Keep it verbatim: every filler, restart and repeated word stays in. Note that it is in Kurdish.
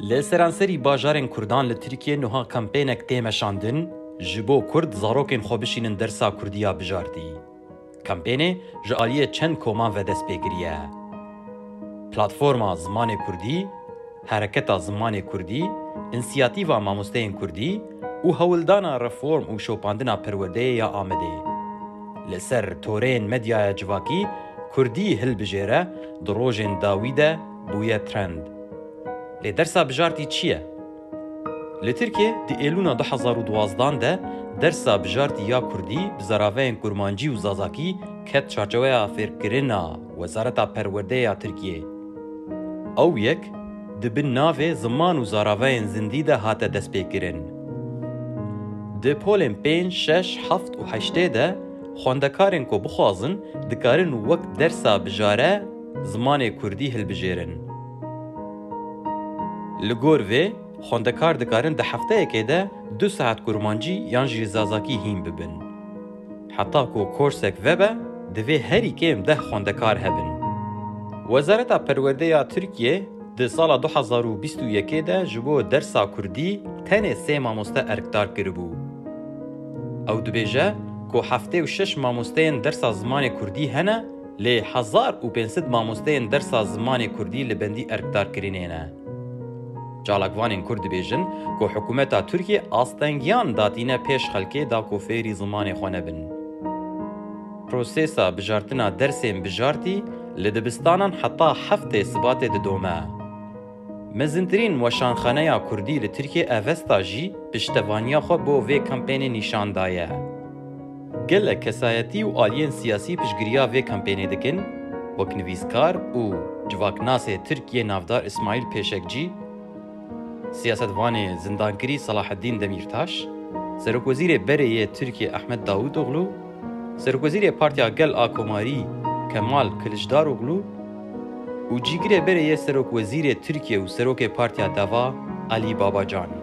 Li seranserî bajarên Kurdan li Tirkiyê nuha kampênek tê meşandin, ji bo Kurd zarokên xwe bişînin dersa Kurdî ya bijartî. Kampênê ji aliyê çend koman ve dest pê kiriye. Platforma Zimanê Kurdî, Hereketa Zimanê Kurdî, Însiyatîfa Mamosteyên Kurdî û Hewldana Reform û Şopandina Perwerdeyê ya Amedê. Li ser toreyên medyaya civakî Kurdî hilbijêre di rojên dawî de bûye trend. Lê dersa bijartî çi ye? Li Tirkiyê di êlûna du hezar û duwazdan de dersa bijartî ya Kurdî bi zaraveyên Kurmancî û Zazakî ket çarçeweya fêrkirina Wezareta Perwerdeyê ya Tirkiyê. Ew yek di bin navê ziman û zaraveyên zindî de hate destpêkirin. Di polên pênc, şeş, heft û heştê de xwendekarên ku bixwazin dikarin wek dersa bijare zimanê Kurdî hilbijêrin. Li gor vê, xwendekar dikarin di hefteyekê de du saet Kurmancî yan jî Zazakî hîn bibin. Heta ku korsek vebe, divê herî kêm deh xwendekar hebin. Wezareta Perwerdê ya Tirkiyê di sala du hezar û bîst û yekê de ji bo dersa Kurdî tenê sê mamoste erkdar kiribû. Ew dibêje ku heftê û şeş mamosteyên dersa zimanê Kurdî hene, lê hezar û pênc sed mamosteyên dersa zimanê Kurdî li bendî erkdarkirinê ne. Çalakvanên Kurd dibêjin ku hikûmeta Tirkiyê astengiyan datîne pêş xelkê da ku fêrî zimanê xwe nebin. Prosesa bijartina dersên bijartî li dibistanan heta heftê Sibatê didome. Mezintirîn weşanxaneya Kurdî li Tirkiyê Avesta jî piştevaniya xwe bo vê kampênê nîşan daye. Gelek kesayetî û aliyên siyasî piştgiriya vê kampênê dikin, wek nivîskar û civaknasê Tirk yê navdar Îsmaîl Pêşekcî, siyasetvanê zindankirî Selaheddîn Demîrtaş, Serokwezîrê berê yê Tirkiyê Ehmed Davutoglu, Serokwezîrê Partiya Gel a Komarî Kemal Kiliçdaroglu û cîgirê berê yê Serokwezîrê Tirkiyê û Serokê Partiya Deva Alî Babacan.